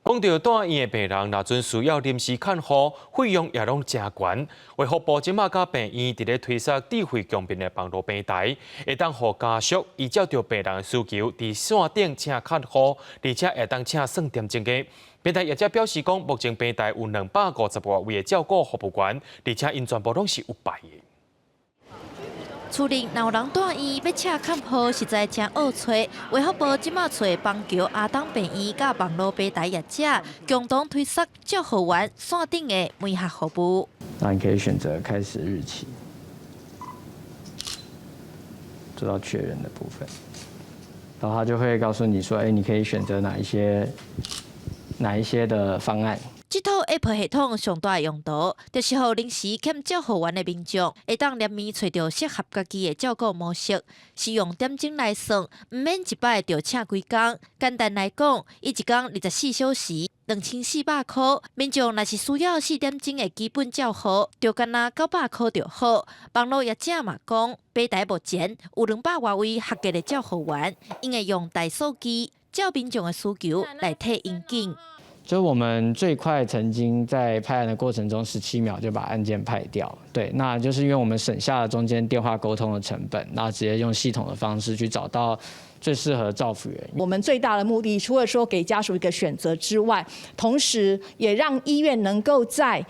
講著蹛院的病人，若陣需要臨時看護，費用也攏誠懸。衛福部這馬佮病院佇咧推捒智慧共病的網路平台，會當予家屬依照著病人的需求，佇線頂請看護，而且會當請算點鐘的。平台業者表示講，目前平台有250外位的照顧服務員，而且𪜶全部攏是有牌的。厝裡若有人蹛院欲請看護，實在誠惡揣。衛福部這馬揣邦橋亞東病院佮網路平台業者共同推捒照護員線頂的媒合服務。那你可以選擇開始日期，做到確認的部分，然後他就會告訴你說，欸，你可以選擇哪一些的方案。這套 App 系統上大的用途，就是予臨時欠照護員的民眾，會當連面揣著適合家己的照顧模式，是用點鐘來算，毋免一擺就請規工。簡單來講，伊一工24小時，2400箍。民眾若是需要4點鐘的基本照護，就干焦900箍就好。網路業者嘛講，平台目前有200外位合格的照護員，𪜶會用大數據照民眾的需求來替𪜶揀。就我們最快曾經在派案的過程中，17秒就把案件派掉。對，那就是因為我們省下了中間電話溝通的成本，那直接用系統的方式去找到最適合照服員。我們最大的目的，除了說給家屬一個選擇之外，同時也讓醫院能夠在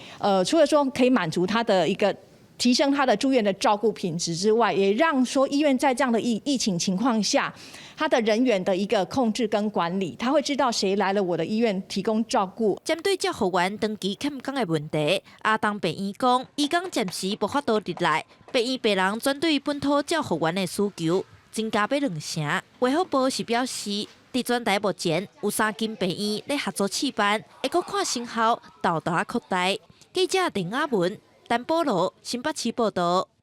除了說可以滿足他的一個提升他的住院的照顧品質之外，也讓說醫院在這樣的疫情情況下，他的人員的一個控制跟管理，他會知道誰來了我的醫院提供照顧。針對照護員長期欠工的問題，亞東病院講，醫工暫時無法度入來，病院病人轉對本土照護員的需求增加欲兩成。衛福部是表示，佇全台目前有三間病院咧合作試辦，會閣看成效，沓沓仔擴大。記者鄧亞文、陳保羅新北市報道。